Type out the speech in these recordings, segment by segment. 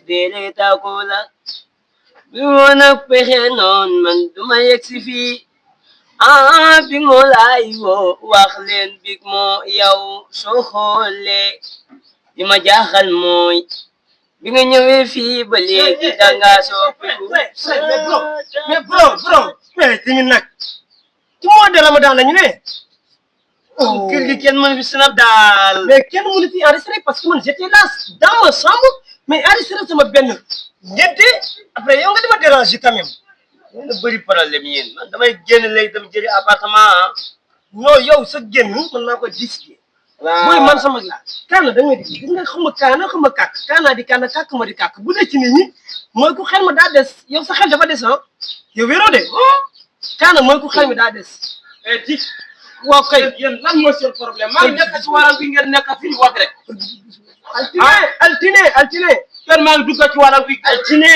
dere takola bi woon ak pexe noon man duma yegsi fii big moo laay woo wax leen big moo yow soo xoolee li ma jaaxal mooy bi nga ñëwee fii ba léegi danga soppiku mais bro mais tamit nag ci mois de Ramadan la ñu ne kër gi kenn mën fi snap daal mais kenn mënu fi enregistré parce que man j'étais là dans ma chambre mais enregistré sama benn ngénte après yow nga dima déranger quand même yéen a bëri problème yéen man damay génn léegi dem jëli appartement non yow sa génn man maa ko disqué mooy man sama la kaana da ngay di gis nga xama kaana xama kàkk kaanaa di kaana kàkk ma di kàkk bu dee ci nit ñi mooy ku xel ma daa des yow sa xel dafa des yow wéroo de kaana mooy ku xel mi daa des di waaw kay yéen lan mooy seen problème maa ngi nekk ci waral bi ngeen nekk fi wax rek altine yéen maa ngi dugg ci waral bi altine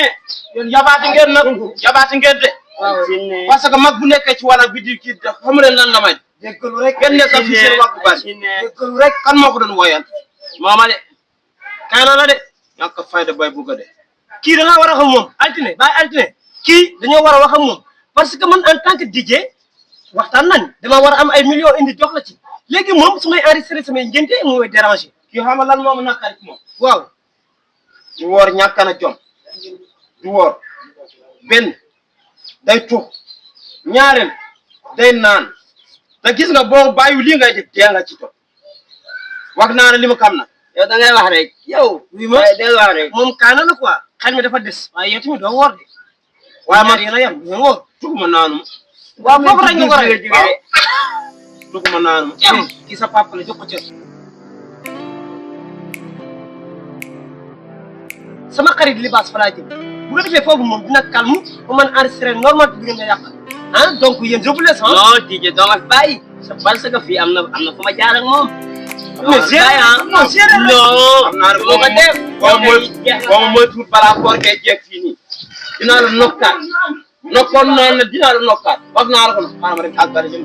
yéen yabaate ngeen nag yabaate ngeen de altine parce que mag bu nekkee ci waral bi di kii xamu leen lan la may déggalu rek ngeen nekk fi seen wax bu bari altine déggalu rek kan moo ko doon woyal mooma de kaana la de ñàkk fayda bay bugg a de kii da nga war a xam moom altine bàyyi altine kii dañoo war a wax ak moom parce que man en tant que DJ waxtaan nañ dama war a am ay millions indi jox la ci léegi moom su may enregistré samay ngénte mooy déranger kii xam nga lan moomu naqari ci moom waaw du woor ñàkk na jom du woor benn day tux ñaareel day naan te gis nga boo bàyyi lii ngay def dee nga ci topp wax naa ne li ma xam na yow da ngay wax rek yow wi ma del wax rek moom kaana la quoi xel mi dafa des waaye yow tamit doo woor de waaye man yéen a yem doo woor tuguma naanu waaw foofu rek ñu ko rek tuguma naanu kii sa papa la jox ko cër sama xarit libaas fa laa jëm bu ko defee foofu moom dina calme ba man enregistré normal bi ngeen di yàqal donc yéen je vous laisse non DJ doo ma fi bàyyi c'est parce que fii am na fu ma jaar ak moom mais non xam naa ne boo ko def boo mooy tuut balaa koor gee jeeg fii nii dinaa la nokkaat nokkoon naa la dinaa la nokkaat wax naa la ko nag xaaral ma rek àggale jëm